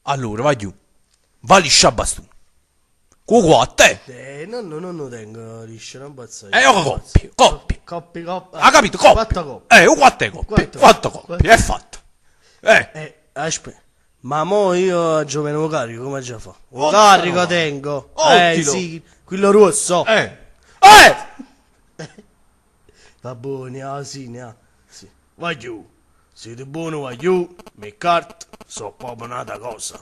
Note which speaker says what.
Speaker 1: Allora, vagliù, va liscia a bastone. Cu 'o quatto, eh!
Speaker 2: Eh, non, non lo tengo liscio, non pazzo.
Speaker 1: Eh, io coppie, coppie.
Speaker 2: Coppie, coppie.
Speaker 1: Ha capito? Coppie.
Speaker 2: Quattro coppie.
Speaker 1: Eh, 'o quatto è coppie.
Speaker 2: Quattro.
Speaker 1: Quattro coppie, è fatto. Eh.
Speaker 2: Eh, aspetta. Ma mo io giovane lo carico, come già fa? Lo
Speaker 1: Oh,
Speaker 2: carico
Speaker 1: no.
Speaker 2: tengo.
Speaker 1: Oh,
Speaker 2: Eh,
Speaker 1: tilo.
Speaker 2: sì, quello rosso.
Speaker 1: Eh. Eh!
Speaker 2: Va buono, ah, sì, ne ha. Sì. Vai giù. Siete buono, vai giù. Mi carte, so proprio un'altra cosa.